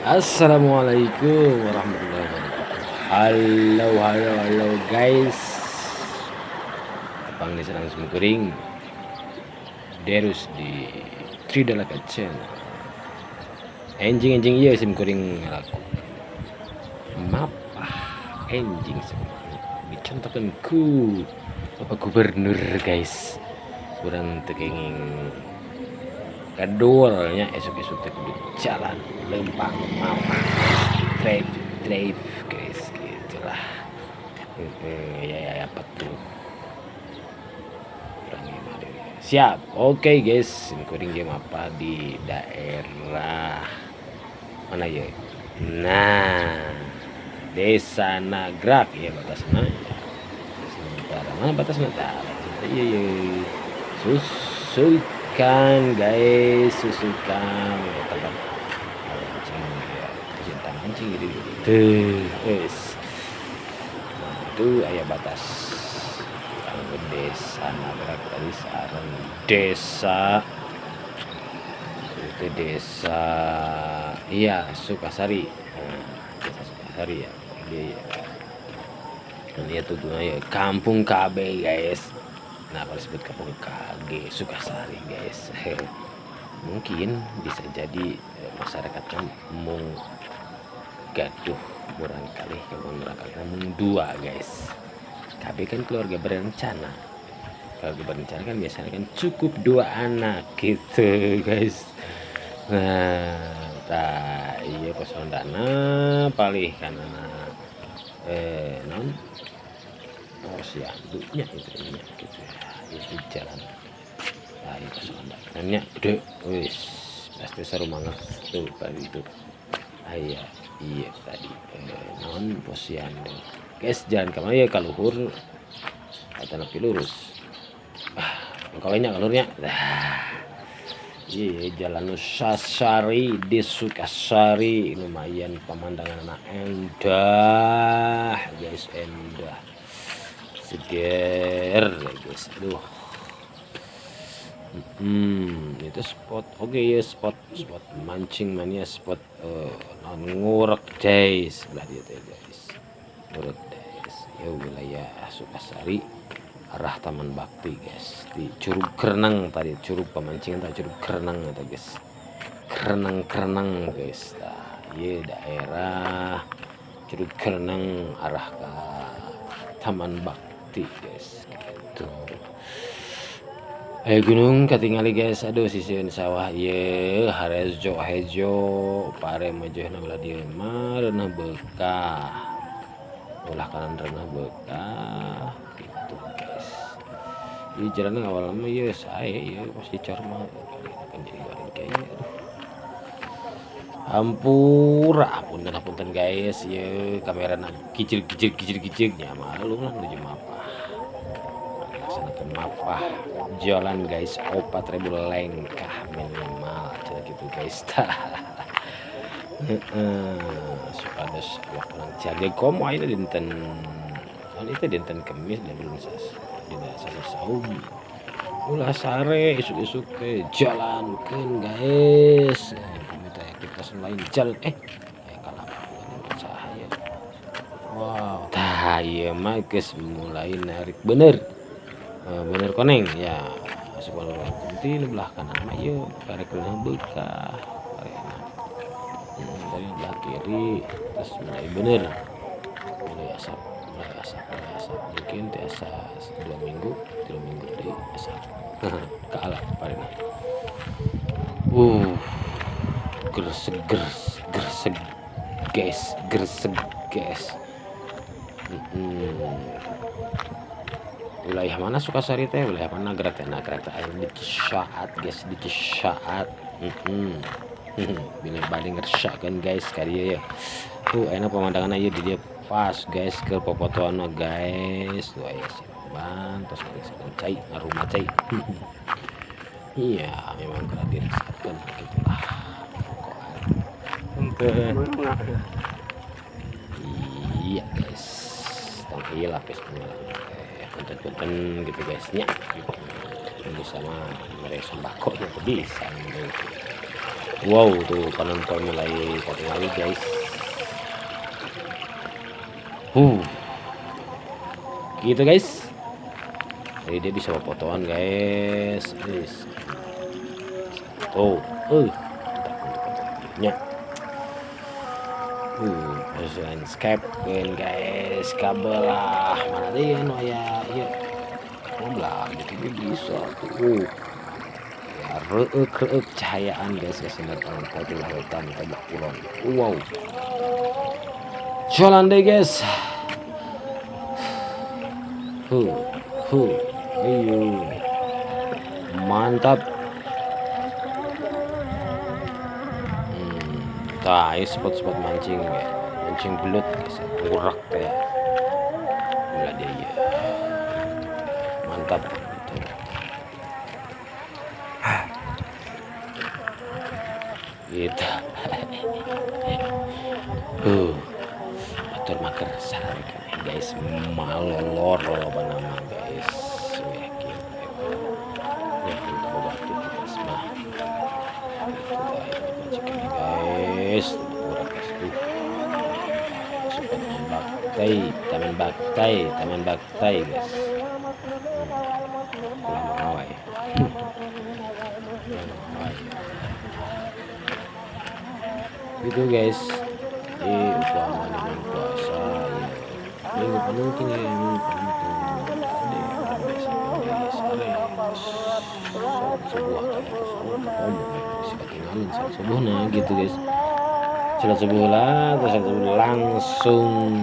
Assalamualaikum warahmatullahi wabarakatuh. Halo, halo, halo, guys. Tepang di sareng simkuring Derus di Tridalaka Channel. Enjing-enjing ieu simkuring ngalakukeun mapah enjing sakumaha dicontohkeun ku Bapak Gubernur, guys. Urang teu kenging kadul nya, esuk-esuk teh kudu jalan leumpang, mapah, drive drive, guys, gitulah. Heeh ya ya, apa tuh urang ieu mah deui. Siap, oke guys, simkuring ge mapah di daerah mana ye? Nah, Desa Nagrak ya batasna ya. Sementara mana batasna, tah batasna ieu ye. Susukan, guys, susukan ya, tempat mancing ya, pecinta mancing gitu. Tuh, wes. Nah, itu aya batas kanggo Desa Nagrak tadi sareng desa itu, desa iya, Sukasari. Nah, Desa Sukasari ya dia ya. Dan itu tuh ya Kampung KB, guys. Nah, kalau disebut Kampung KG Sukasari, guys, mungkin bisa jadi masyarakatnya mung gaduh murangkalih, kagungan murangkalih mung dua, guys. KB kan keluarga berencana. Keluarga berencana kan biasanya kan cukup dua anak gitu, guys. Nah, tah ieu pos rondana palih kanana naon, posyandu nya itu nya gitu ya, itu jalan. Nah, ieu pos ronda nya gede wis, pasti seru banget tuh tadi itu. Aya iya tadi naon, posyandu, guys. Jalan ka mana ya, ka luhur atau lebih lurus? Ah, kalau nya ka luhur nya. Nah, iya, jalan Nusasari di Sukasari, lumayan pemandangan endah, guys, endah, seger, guys. Aduh, itu spot oke okay, ya, spot spot mancing mania, spot ngurek, guys, sebelah dia teh, guys, ngurek, guys ya, wilayah Sukasari arah Taman Bakti, guys, di Curug Kerenang tadi, curug pemancingan tadi, Curug Kerenang itu, guys, Kerenang Kerenang, guys. Nah, iya, daerah Curug Kerenang arah ke Taman Bakti, guys, gitu. Eh, gunung katingali, guys. Aduh, sisieun sawah ieu harejo hejo, pare majuhna belah dieu mah reuneuh beukah, belah kanan reuneuh beukah gitu, guys. Ieu jalan awalna mah ieu sae, ieu pas dicor mah kan jadi goreng kayaknya. Aduh, hampura, punten punten, guys, ieu kamerana gijir gijir gijir gijir nya, maklum lah nuju mapah, melaksanakan mapah jalan, guys, 4000 lengkah minimal cenah gitu, guys. Tah, heeh, supados awak urang cage. Komo ayeuna dinten naon itu, dinten Kemis dan belum dina sasih saum, ulah sare isuk-isuk teh, jalankeun, guys. Minta aktivitas lain jalan aya kalapa cahaya. Wow, tah ieu mah geus mulai narik bener, bener koneng ya. Asup ti nu belah kanan mah ieu karek reuneuh beukah parena, dari belah kiri terus mulai bener, mulai asap, mulai asap, mulai asap. Mungkin tiasa 2 minggu, 3 minggu deui asap ka alam parena. Greseg greseg, guys, greseg, guys. Wilayah mana Sukasari teh, wilayah mana Nagrak teh? Nagrak teh aya di Cisaat, guys, di Cisaat. Bilih bade ngersakeun, guys, ka dieu ye. Tuh enak pemandanganna ieu di dieu pas, guys, ke popotoan mah, guys. Tuh aya simpang tos sedang cai, ngarumah cai. Iya, memang kudu diresepkeun gitulah pokokna. Iya, guys, tong hilap, guys, punten-punten gitu, guys, nya gitu. Bisa mah mere sembako nya teu bisa gitu. Wow, tuh penonton mulai lagi guys. Gitu guys. Jadi dia bisa fotoan guys. Tuh, nya. Landscape guys, kabelah mana dia no ya, iya. Belah gitu bisa tuh. Ya, reuk-reuk cahayaan guys, ke sinar penonton belah wetan atau belah kulon. Wow. Jalan deh guys. Ayo. Mantap. Nah, ini spot-spot mancing ya. Mancing belut guys, ngurak kayak. Mulai dia ya. Mantap gitu. Gitu. Atur maker sare guys, malolor loba nama guys. Ya gitu. Ya untuk batu guys mah. Itu guys, Taman Baktai, Taman Baktai guys. Kurang mengawai. Gitu guys. Jadi upama dengan puasa ya. Minggu penuh kini minggu penuh biasa subuh ketinggalan subuh nah gitu guys. Salat subuh lah, terus salat subuh langsung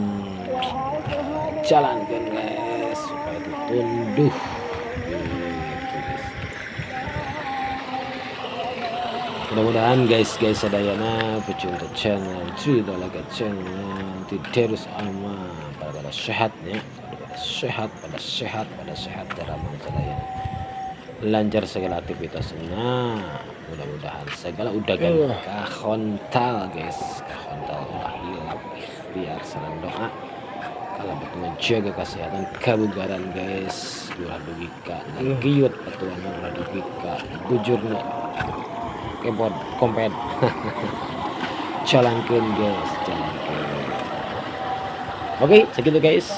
jalan kan guys supaya ditunduh gitu guys. Mudah-mudahan guys sadayana pecinta channel cerita laga channel terus aman pada sehatnya, pada sehat, pada sehat, pada sehat dalam sadayana lancar segala aktivitasnya. Mudah-mudahan segala udagan kahontal guys, kahontal ulah hilap ikhtiar sareng doa kalau menjaga kesehatan kebugaran guys, ulah dugi ka giut aturan ulah dugi ka bujurna kebon kompet. Jalankeun guys, jalankeun. Oke, segitu guys.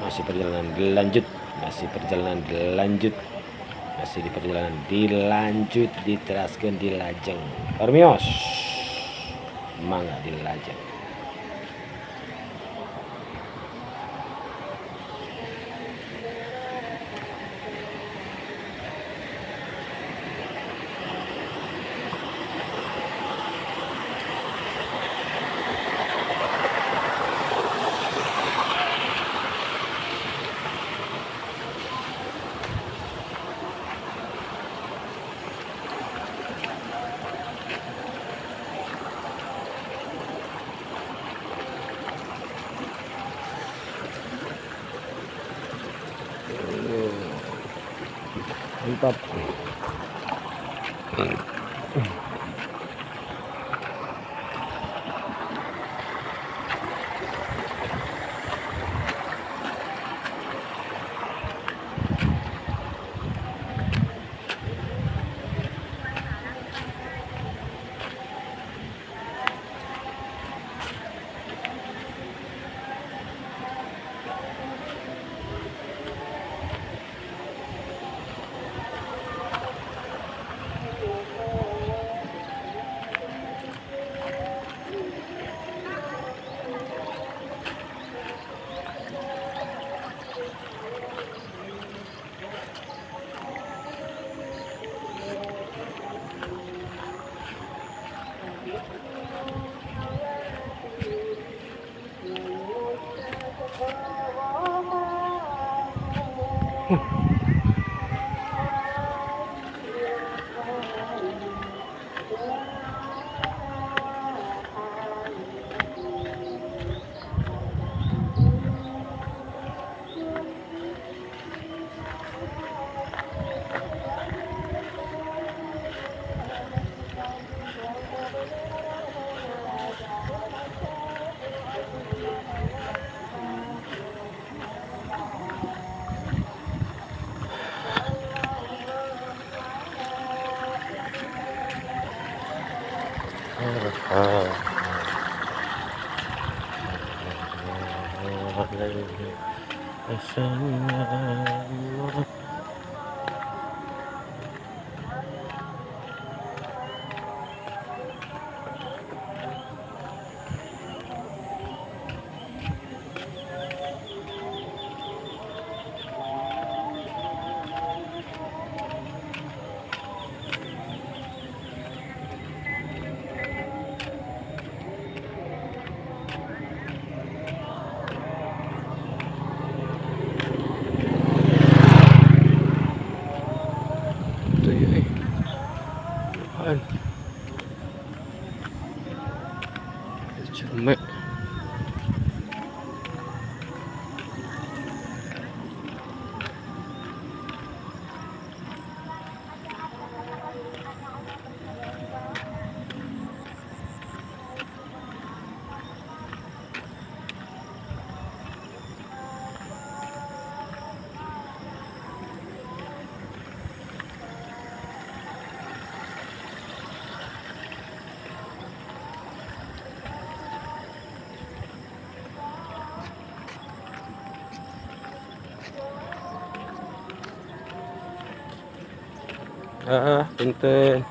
Masih perjalanan dilanjut, masih perjalanan dilanjut. Masih di perjalanan dilanjut, diteraskan dilajeng. Permios. Mangga dilajeng. Mantap. Alaihi wasallam. Ito yun eh. Apaan? Cuma. Ah, punten.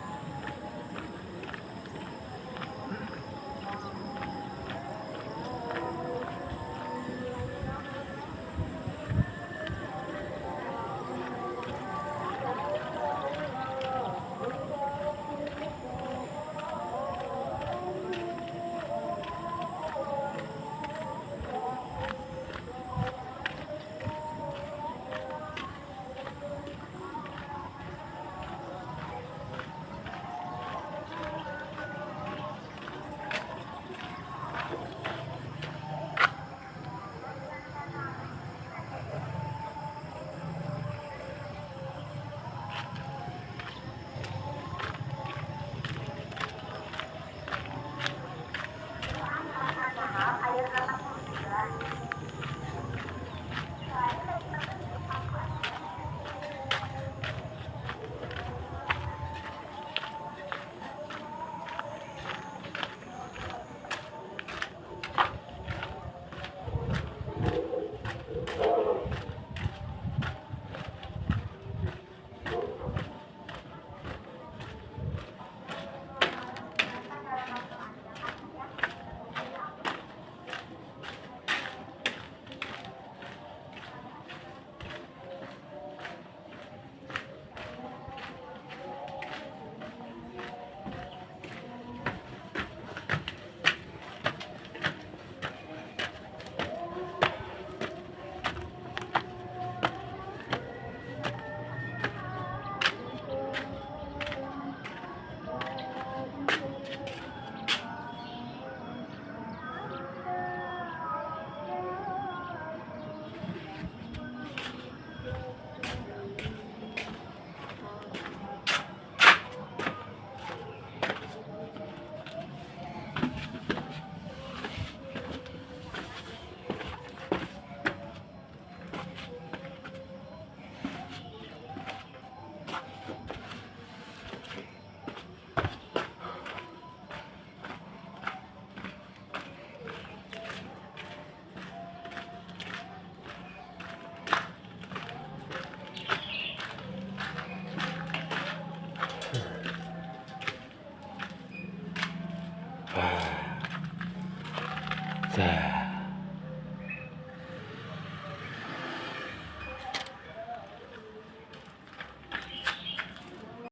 Tah.